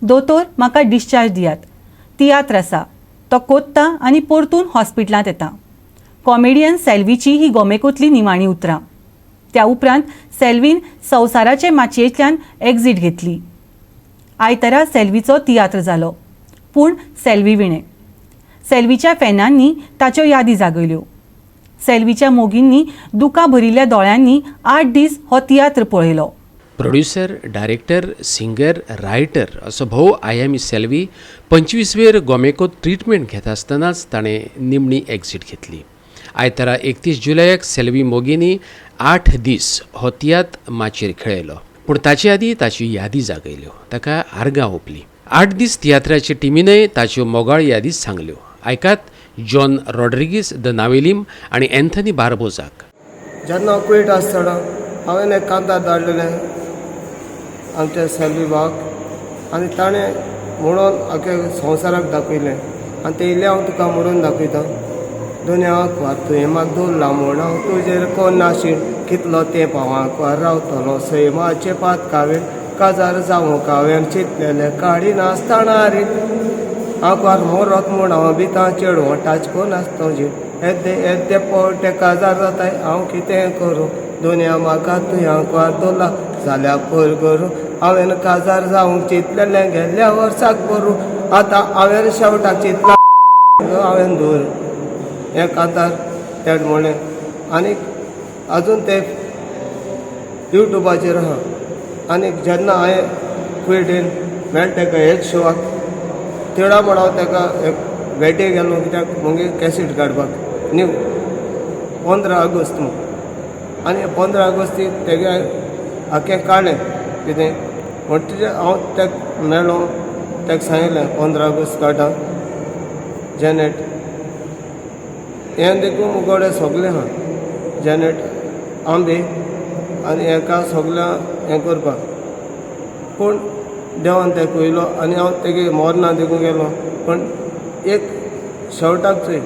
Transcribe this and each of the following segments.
दोतोर म्हाका डिस्चार्ज दियात, तियात्र आसा. तो कोत्ता आनी परतून हॉस्पिटलांत येता. कॉमेडियन सेल्वीची ही गोमेकोंतली निमाणी उतरां. त्या उपरांत सेल्वीन संवसाराचे माचयेंतल्यान एक्झीट घेतली. आयतारा सेल्वीचो तियात्र जालो, पूण सेल्वी विणें. सेल्वीच्या फॅनांनी ताच्यो यादी जागयल्यो. सेल्वीच्या मोगींनी दुकां भरिल्ल्या दोळ्यांनी 8 दीस हो तियात्र पळयलो. प्रोड्युसर, डायरेक्टर, सिंगर, रायटर असो भोव आयामी सेल्वी 25 वेर गोमेकोत ट्रिटमेंट घेता आसतनाच ताणें निमणी एक्झीट घेतली. आयतारा 31 जुलयाक सेल्वी मोगींनी 8 दीस हो तियात्र माचयेर खेळयलो, पूण ताचे आदीं ताची यादी जागयल्यो, ताका आर्गां ओंपली. 8 दीस तियात्राच्या टिमीनय ताच्यो मोगाळ यादी सांगल्यो. आयकात जॉन रॉड्रिगीस the नावेलीम आनी एन्थनी बार्बोजाक. जेन्ना हांव कुवेट आसतना हांवें एक कांतार धाडलेलें आमच्या सेल्वी बाक आनी ताणें म्हणून आख्या संवसाराक दाखयलें आनी तें इल्लें हांव तुका म्हणून दाखयता. दुनिया तुवें म्हाका दवरला म्हूण हांव तुजेर कोन्नाशीण, कितलो तेंप हांव आंकवार रावतलो, सैमाचे पातकावेन काजार जावंक हांवें चिंतलेलें काडी नासतना रे, आंकवार मोरत म्हूण हांव भितां चेडवां टाच कोनासतो जीण, येद्दे येद्दे पोटे काजार जाताय, हांव कितें करूं, दुनिया म्हाका तुवें आंकवार दवरला जाल्यार पयर करूं, हांवें काजार जावंक चिंतलेलें गेल्ल्या वर्साक करूं, आतां हांवें शेवटाक चिंतलां हांवें दवर. हें कांतार तेणें म्हणलें आनी अजून तें युट्यूबाचेर आहा. आनी जेन्ना हांवें कुवेटीन मेळ्ळें ताका एक शोवाक तेडा म्हण हांव ताका एक भेटेक गेलो, कित्याक मुगे कॅसेट काडपाक न्यू 15 ऑगस्ट म्हूण. आनी 15 ऑगस्ट तेगे आख्खें काडलें कितें म्हणटकीर हांव ताका मेळ्ळो, ताका सांगिल्लें 15 ऑगस्ट काडटा जेनेट हें देखून मुगोडे सगलें आहा जेनेट आंबे आनी हेका सगळ्यां हें करपाक, पूण देवान तेका वयलो आनी हांव तेगे मोरना देखून गेलो. पूण एक शेवटाक चोय,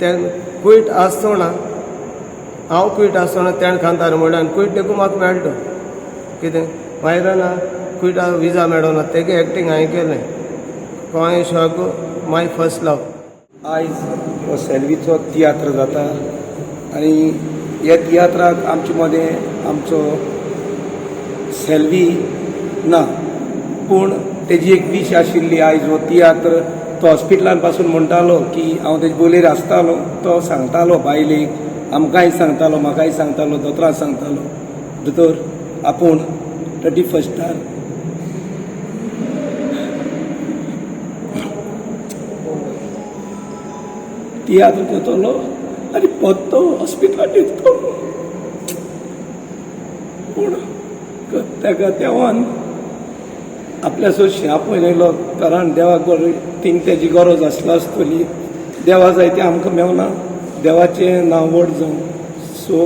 तें कुवेट आसतना, हांव कुवेट आसतना तेणें कांतार म्हणलें आनी कुवेट देखून म्हाका मेळटा कितें मागीर ना कुवेटा विजा मेळना, तेगे एक्टींग हांवें केलें गोंय शॉक माय फर्स्ट लव. आयज हो सेल्वीचो तियात्र जाता आनी ह्या तियात्राक आमचे मदें आमचो सेल्वी ना, पूण तेजी एक वीश आशिल्ली. आयज हो तियात्र तो हॉस्पिटलान पासून म्हणटालो की हांव तेजे बोलेर आसतालो, तो सांगतालो बायलेक, आमकांय सांगतालो, म्हाकाय सांगतालो, दोतोराक सांगतालो, दोतोर आपूण 31 आर तियात्र जातलो आनी परतो हॉस्पिटलांत येतलो. पूण ताका देवान आपल्या सोरशीं आपोवन येयलो, कारण देवाक बरें थिंग तेजी गरज आसला आसतली. देवा जाय तें आमकां मेवना, देवाचें नांव व्हड जावं. सो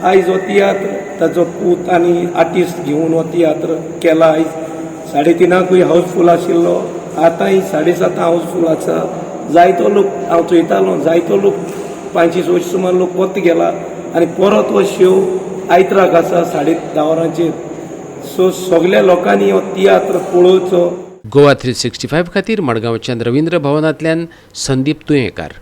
आयज हो तियात्र ताजो पूत आनी आर्टिस्ट घेवन हो तियात्र केला. आयज 3:30 हावसफूल आशिल्लो, आतांय 7:30 हावसफूल आसा. जायतो लोक हांव चोयतालो, जायतो लोक 500-600 सुमार लोक परत गेला आनी परत हो शो आयतराक आसा 10:30 वरांचेर. सो सगल्या लोकांनी हो तियात्र पळोवचो. गोवा 365 खातीर मडगांवच्यान रवींद्र भवनांतल्यान संदीप तुयेंकार.